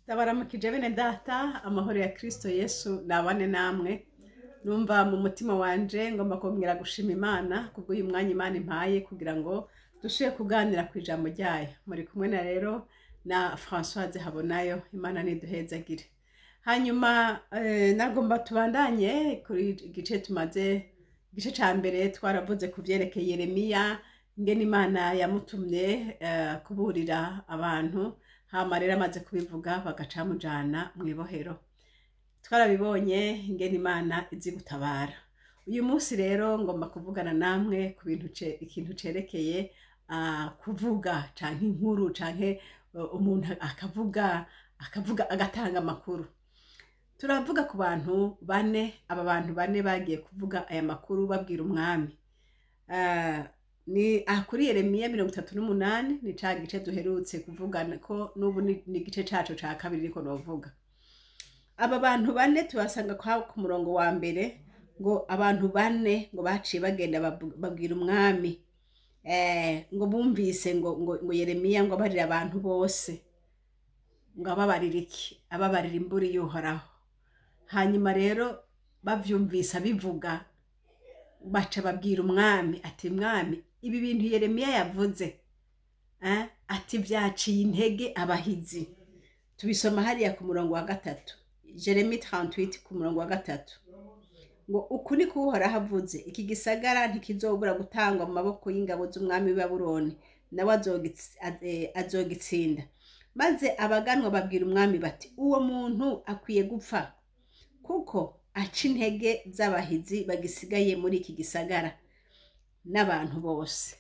Ndabaramukije bene data, amahoro ya Kristo Yesu nabane namwe. Numva mu mutima wanje ngomba kongera gushima Imana kubw'uyu mwanya Imana impaye kugira ngo dusubire kuganira ku ijambo ryayo. Muri kumwe na rero na Françoise Habonayo, Imana niduhezagire. Hanyuma nagomba tubandanye kuri igice tumaze, igice ca mbere twaravuze ku vyerekeye Yeremiya, ingene Imana yamutumye kuburira abantu, hama rero amaze kubivuga bagaca bamujana mw'ibohero. Twarabibonye ingene Imana izi gutabara. Uyu munsi rero ngomba kuvugana namwe ku bintu ikintu cerekeye kuvuga canke inkuru canke umuntu akavuga agatanga amakuru. Turavuga ku bantu bane, aba bantu bane bagiye kuvuga aya makuru babwira umwami. Ni kuri Yeremiya 38, ni ca gice duherutse kuvugana ko n'ubu ni igice caco ca kabiri niko novuga. Aba bantu bane tubasanga ku murongo wa mbere, ngo abantu bane ngo baciye bagenda babwira umwami. Ngo bumvise ngo Yeremiya ngo abarire abantu bose, ngo ababarire iki? Ababarira imburi y'Uhoraho. Hanyuma rero bavyumvise abivuga, baca babwira umwami ati mwami, ibi bintu Yeremiya yavuze, ati vyaciye intege abahizi. Tubisoma hariya ku murongo wa 3, Jeremie 38 ku murongo wa 3, ngo uku niko Uhoraho avuze, iki gisagara ntikizobura gutangwa mu maboko y'ingabo z'umwami w'i Babuloni, nawe azogitsinda. Maze abaganwa babwira umwami bati uwo muntu akwiye gupfa, kuko aca intege z'abahizi bagisigaye muri iki gisagara n'abantu bose.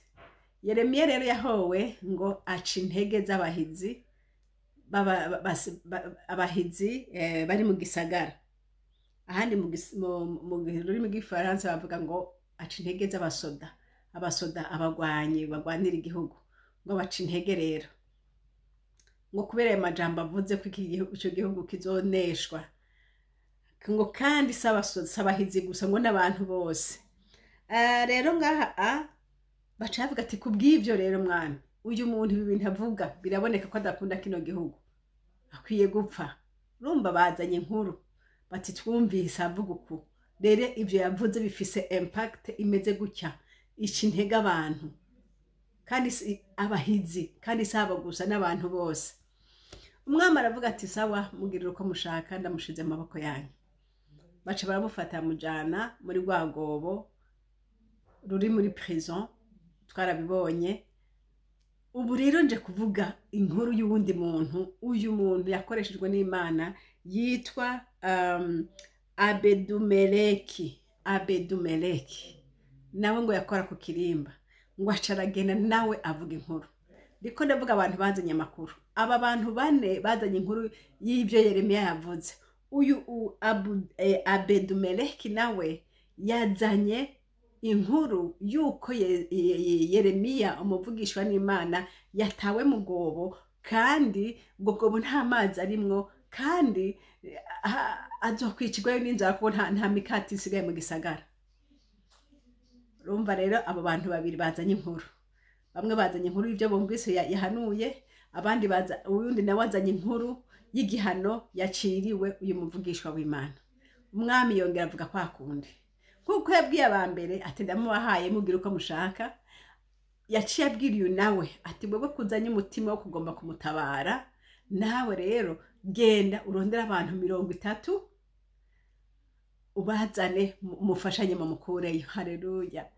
Yeremiya rero yahowe ngo aca intege z'abahizi abahizi bari mu gisagara. Ahandi mu rurimi rw'igifaransa bavuga ngo aca intege z'abasoda, abasoda abagwanyi bagwanira igihugu, ngo baca intege rero ngo kubera ayo majambo avuze ko ico gihugu kizoneshwa, ngo kandi si abahizi gusa ngo n'abantu bose. Rero ngaha baca bavuga ati kubw'ivyo rero mwami, uyu muntu ibi bintu avuga biraboneka ko adakunda kino gihugu, akwiye gupfa. Urumva bazanye inkuru bati twumvise avuga uku, rero ivyo yavuze bifise impact imeze gutya, ica intege abantu, kandi si abahizi, kandi si abo gusa n'abantu bose. Umwami aravuga ati sawa, mugirire uko mushaka, ndamushize mu maboko yanyu. Baca baramufata bamujana muri rwa rwobo ruri muri prison, twarabibonye. Ubu rero nje kuvuga inkuru y'uwundi muntu, uyu muntu yakoreshejwe n'Imana yitwa Abedumeleki. Abedumeleki nawe ngo yakora ku kirimba, ngo aca aragenda nawe avuga inkuru. Ndiko ndavuga abantu bazanye amakuru. Aba bantu bane bazanye inkuru y'ivyo Yeremiya yavuze. Uyu Abedumeleki nawe yazanye inkuru yuko Yeremiya umuvugishwa n'Imana yatawe mu rwobo, kandi ubwo rwobo nta mazi arimwo, kandi azokwicirwayo n'inzara kuko nta mikati isigaye mu gisagara. Urumva rero abo bantu babiri bazanye inkuru. Bamwe bazanye inkuru y'ivyo bumvise yahanuye, abandi baza, uyundi nawe azanye inkuru y'igihano yaciriwe uyu muvugishwa w'Imana. Umwami yongera avuga kwa kundi, nkuko yabwiye aba mbere ati ndamubahaye mugire uko mushaka, yaciye abwira uyu nawe ati wewe kuzanye umutima wo kugomba kumutabara, nawe rero genda urondere abantu 30 ubazane mufashanye mumukureyo. Haleluya.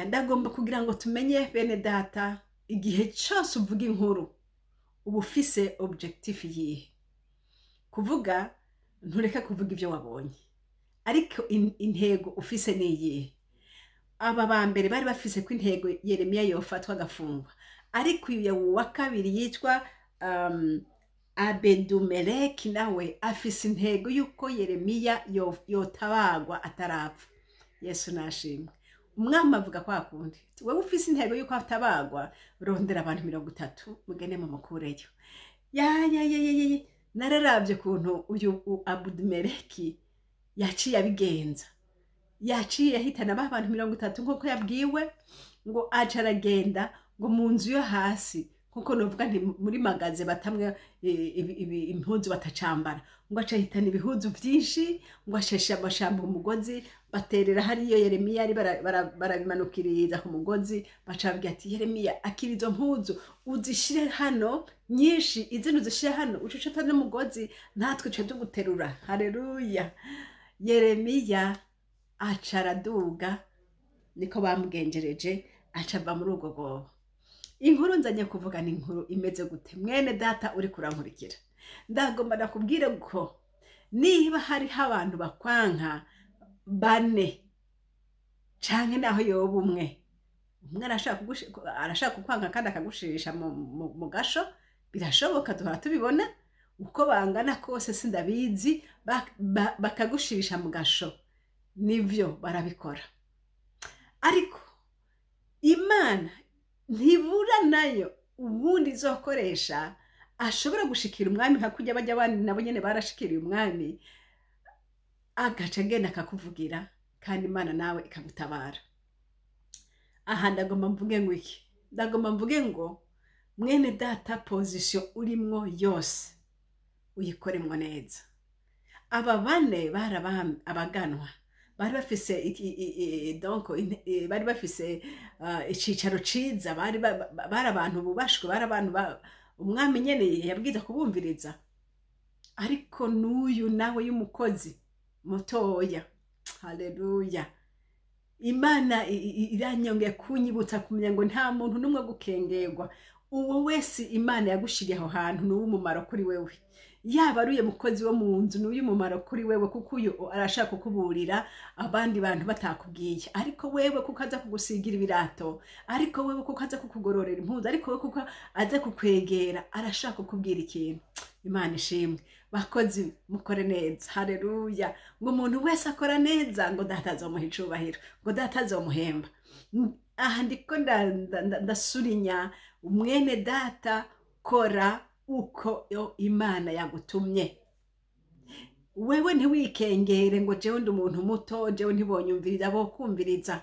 Ndagomba kugira ngo tumenye bene data, igihe cyose uvuga inkuru uba ufise objectif yihe. Kuvuga ntureka kuvuga ivyo wabonye, ariko intego ufise ni iyihe. Aba ba mbere bari bafise ko intego Yeremiya yofatwa agafungwa, ariko uyu wa kabiri yitwa Abedumeleki nawe afise intego yuko Yeremiya yotabagwa atarapfa. Yesu nashimwe. Umwami avuga kwa kundi, wewe ufise intego yuko atabagwa, rondera abantu 30 mugende mumukureyo. Ya ya ya ya ya, nararavye kuntu uyu Abedumeleki yaciye abigenza. Yaciye ahitana ba bantu 30 nkuko yabwiwe, ngo aca aragenda ngo mu nzu yo hasi Nkuko novuga nti muri magasin batamwe impuzu batacambara, ngo aca ahitana ibihuzu vyinshi, ngo asheshe amashamba umugozi, baterera hariyo Yeremiya ari, barabimanukiriza ku mugozi. Baca babwira ati: "Yeremiya, akira izo mpuzu, uzishire hano nyinshi, izindi uzishire hano, uce ucata n'umugozi, natwe tuce tuguterura." Haleluya! Yeremiya aca araduga, niko bamugenjereje, aca ava muri urwo rwobo. Inkuru nzanye kuvuga ni inkuru imeze gute? Mwene data uri kurankurikira, ndagomba ndakubwire ko niba hariho abantu bakwanka bane canke naho yoba umwe umwe, arashaka kukwanka kandi akagushirisha mu gasho. Birashoboka, duhora tubibona. Uko bangana kose sindabizi, bakagushirisha mu gasho, nivyo barabikora. Ariko Imana ntibura nayo ubundi izokoresha ashobora gushikira umwami, nka kurya bajya abandi nabo nyene barashikiriye umwami, agaca agenda akakuvugira, kandi Imana nawe ikagutabara. Aha ndagomba mvuge ngo iki? Ndagomba mvuge ngo mwene data, position urimwo yose uyikoremwo neza. Aba bane bari abaganwa, bari bafise donc bari bafise icicaro ciza, bari abantu bubashwe, bari abantu umwami nyene yabwiza kubumviriza. Ariko n'uyu nawe y'umukozi mutoya, haleluya, Imana iranyongeye kunyibutsa kumenya ngo nta muntu n'umwe gukengerwa. Uwo wese Imana yagushiriye aho hantu ni uw'umumaro kuri wewe. Yaba ari uyu mukozi wo mu nzu, ni uw'umumaro kuri wewe, kuko uyu arashaka kukuburira abandi bantu batakubwiye. Ariko wewe kuko aza kugusigira ibirato, ariko wewe kuko aza kukugororera impuzu, ariko wewe kuko aza kukwegera, arashaka kukubwira ikintu. Imana ishimwe. Bakozi, mukore neza. Haleluya! Ngo umuntu wese akora neza, ngo Data azomuha icubahiro, ngo Data azomuhemba. Aha ndiko ndasurinya mwene data: kora uko yo Imana yagutumye. Wewe ntiwikengere ngo jewe ndi umuntu muto, jewe ntibonyumviriza. Bo kumviriza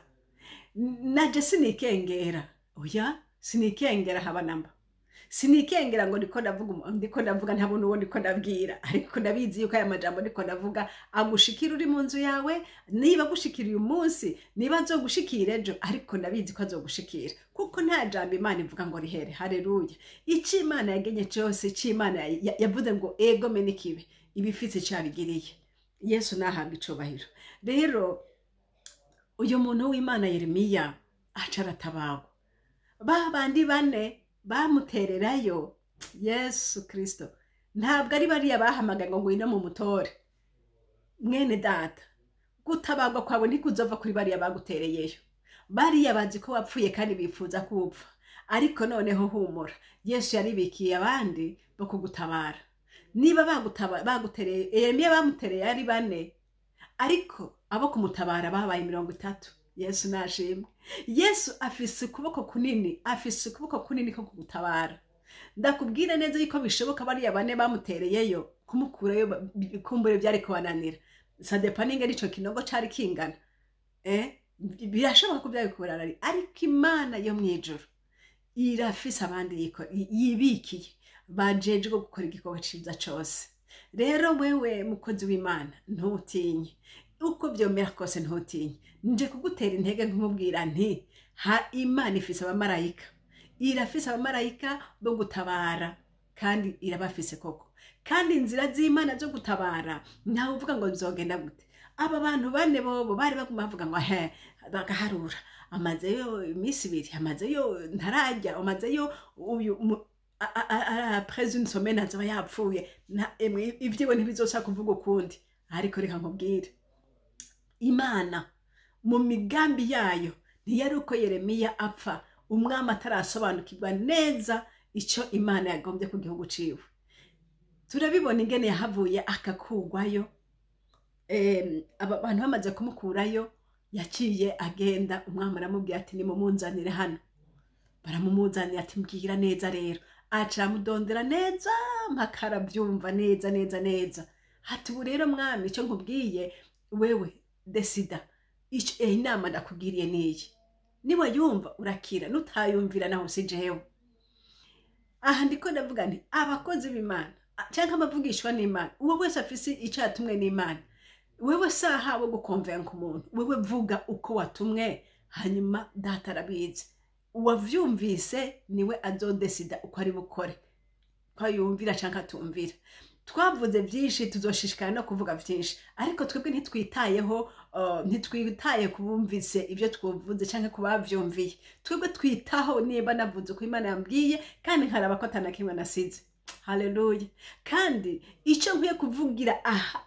naje sinikengera, oya, sinikengera haba namba. Sinikengera ngo ndiko ndavuga, ndiko ndavuga ntabona uwo ndiko ndabwira. Ariko ndabizi yuko aya majambo ndiko ndavuga agushikira uri mu nzu yawe. Niba agushikira uyu munsi, niba azogushikira ejo, ariko ndabizi ko azogushikira, kuko nta jambo Imana ivuga ngo rihere. Haleluya! Icyo Imana yagenye cyose, icyo Imana yavuze ngo egome nikibe, iba ifise icyo yabigiriye. Yesu nahabwa icubahiro. Rero uyu muntu w'Imana Yeremiya aca aratabagwa. Ba bandi bane bamutererayo, Yesu Kristo, ntabwo ari bariya bahamagaye ngo ngwino mu mutore. Mwene data, gutabagwa kwawe ntikuzova kuri bariya bagutereyeyo. Bariya bazi ko wapfuye kandi bifuza ko upfa. Ariko noneho humura, Yesu yaribikiye abandi bo kugutabara. Niba bagutereye Yeremiya, bamutereye ari bane, ariko abo kumutabara babaye 30. Yesu nashimwe. Yesu afise ukuboko kunini, afise ukuboko kunini ko kugutabara. Ndakubwira neza yuko bishoboka bariya bane bamutereyeyo kumukurayo kumbure byari kubananira. Ça dépend n'ingene ico kinogo cari kingana. Birashoboka ko byari kubananira, ariko Imana yo mw'ijuru irafise abandi yibikiye bajejwe gukora igikorwa ciza cose. Rero wewe mukozi w'Imana, ntutinye. Uko vyomera kose, ntutinye. Nje kugutera intege nkumubwira nti ha Imana ifise abamarayika, irafise abamarayika bo gutabara, kandi irabafise koko. Kandi inzira z'Imana zo gutabara, ntawe uvuga ngo bizogenda gute. Aba bantu bane bobo bari baguma bavuga ngo he, bagaharura: amazeyo iminsi 2, amazeyo ntarajya, amazeyo uyu après une semaine azoba yapfuye, emwe ivyiwe ntibizosa kuvuga ukundi. Ariko reka nkubwire, Imana mu migambi yayo ntiyari uko Yeremiya apfa umwami atarasobanukirwa neza icyo Imana yagombye ku gihugu ciwe. Turabibona ingene yahavuye akakugwayo. Aba bantu bamaze kumukurayo, yaciye agenda, umwami aramubwira ati: "Nimumunzanire hano." Baramumuzanira, ati: "Mbwira neza." Rero aca aramudondera neza mpaka arabyumva neza neza neza. Ati: "Ubu rero mwami, icyo nkubwiye wewe, décida inama ndakubwiriye niyi: niba yumva urakira, nutayumvira naho si jewe." Aha ndiko ndavuga nti abakozi b'Imana cyangwa abavugishwa n'Imana, uwo wese afise icyo yatumwe n'Imana, wewe saha wo gukonvenka umuntu, wewe vuga uko watumwe, hanyuma Data arabizi. Uwavyumvise niwe azodesida uko ari bukore, ko yumvira cyangwa atumvira. Twavuze byinshi, tuzoshishikara no kuvuga byinshi, ariko twebwe ntitwitayeho, ntitwitaye kubumvise ibyo twavuze cyangwa kubavyumviye. Twebwe twitaho niba navuze uko Imana yambwiye, kandi nkaraba ko atanakimwe nasize. Haleluya! Kandi icyo nkwiye kuvugira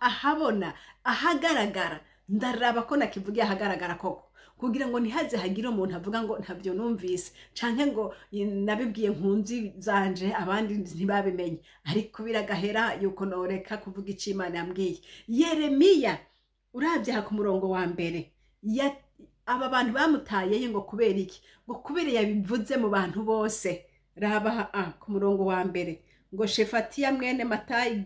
ahabona, ahagaragara, ndaraba ko nakivugiye ahagaragara koko, kugira ngo ntihaze hagire umuntu avuga ngo ntabyo numvise, canke ngo nabibwiye nkunzi zanje abandi ntibabimenye. Ariko biragahera yuko noreka kuvuga icyo Imana yambwiye. Yeremiya, urabye aha ku murongo wa mbere, aba bantu bamutayeyo ngo kubera iki? Ngo kubera yabivuze mu bantu bose. Raba aha ku murongo wa mbere ngo Shefatiya mwene Matayi,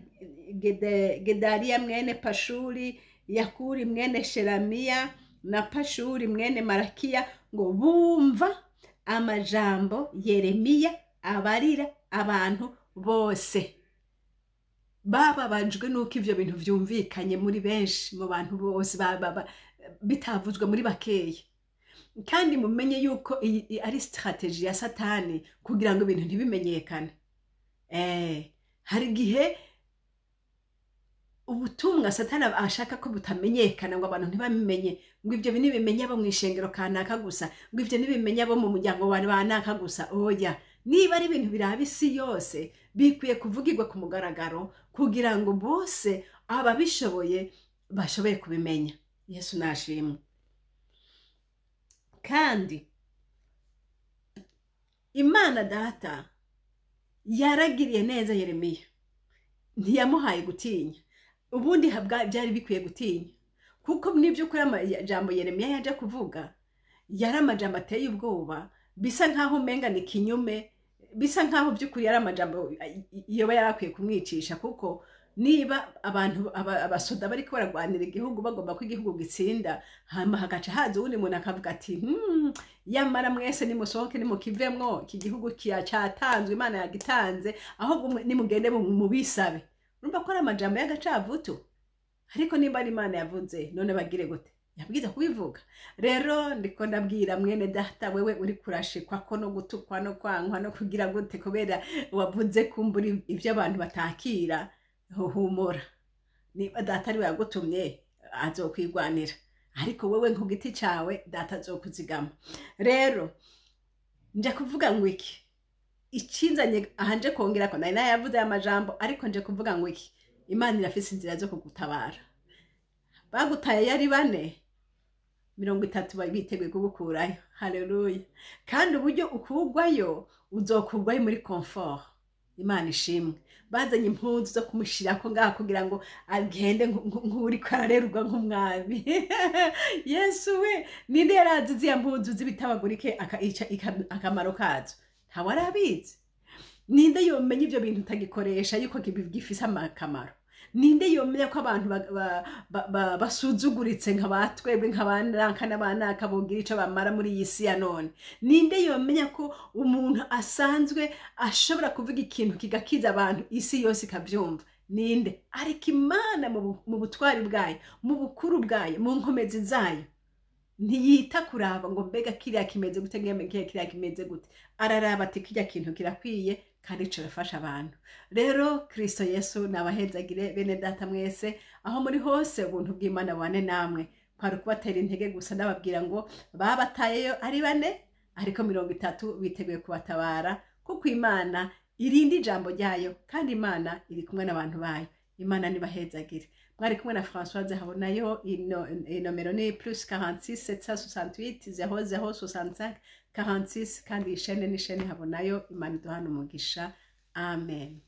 Gedaliya mwene Pashuri, Yakuri mwene Sheramiya na Pashuri mwene Marakiya, ngo bumva amajambo Yeremiya abarira abantu bose. Bababajwe nuko ivyo bintu vyumvikanye muri benshi, mu bantu bose, bitavuzwe muri bakeya. Kandi mumenye yuko iyi ari stratégie ya Satani kugira ngo ibintu ntibimenyekane. Hari igihe ubutumwa Satani ashaka ko butamenyekana, ngo abantu ntibabimenye, ngo ibyo ntibimenye abo mu ishengero kanaka gusa, ngo ibyo ntibimenye abo mu muryango wa banaka gusa. Oya, niba ari ibintu biraba isi yose, bikwiye kuvugirwa ku mugaragaro kugira ngo bose ababishoboye bashoboye kubimenya. Yesu nashimwe. Kandi Imana Data yaragiriye neza Yeremiya, ntiyamuhaye gutinya. Ubundi byari bikwiye gutinya, kuko n'iby'ukuri amajambo Yeremiya yaje kuvuga yari amajambo ateye ubwoba, bisa nkaho umenga ni kinyume, bisa nkaho by'ukuri yari amajambo yoba yari akwiye kumwicisha. Kuko niba abantu abasoda bariko baragwanira igihugu, bagomba ko igihugu gitsinda, hama hagaca haza uwundi muntu akavuga ati: Yamara mwese nimusohoke, nimukivemwo, iki gihugu cyatanzwe, Imana yagitanze, ahubwo nimugende mubisabe." Urumva ko ari amajambo y'agacavutu. Ariko nimba ari Imana yavuze, none bagire gute? Yabwiza kubivuga. Rero ndiko ndabwira mwene data, wewe uri kurashikwa ko no gutukwa no kwankwa no kugira gute kubera wavuze kumbura ibyo abantu batakira, humura. Niba Data ari we yagutumye, azokwigwanira, ariko wewe ku giti cawe Data azokuzigama. Rero nje kuvuga ngo iki icinzanye aha, nje kongera ko nari nayavuze aya majambo, ariko nje kuvuga ngo iki: Imana irafise inzira zo kugutabara. Bagutaye yari bane, 30 biteguye kugukurayo. Haleluya! Kandi uburyo ukugwayo, uzokugwayo muri confort. Imana ishimwe. Bazanye impuzu zo kumushirako ngaha kugira ngo agende nk'uriko ararerwa nk'umwami. Yesu we, ninde yarazi ziriya mpuzu z'ibitabagurike akamaro kazo? Ntawe arabizi. Ninde yomenya ivyo bintu utagikoresha yuko gifise akamaro? Ninde yomenya ko abantu basuzuguritse nka batwebwe, nka banaka n'abanaka, bogira ico bamara muri iyi si ya none? Ninde yomenya ko umuntu asanzwe ashobora kuvuga ikintu kigakiza abantu, isi yose ikavyumva? Ninde? Ariko Imana mu butwari bwayo, mu bukuru bwayo, mu nkomezi zayo, ntiyita kuraba ngo mbega kiriya kimeze gute, mbega kiriya kimeze gute. Araraba ati kirya kintu kirakwiye kandi kirafasha abantu. Rero Kristo Yesu nabahezagire, bene data mwese aho muri hose. Ubuntu bw'Imana bubane namwe. Kwari ukubatera intege gusa, ndababwira ngo babatayeyo ari bane, ariko 30 biteguye kubatabara, kuko Imana irinda ijambo ryayo, kandi Imana iri kumwe n'abantu bayo. Imana nibahezagire. Mwari kumwe na Françoise Habonayo. Inomero ni +46 768 00 65 46. Kandi iyi chaîne ni chaîne Habonayo. Imana iduhana umugisha. Amen.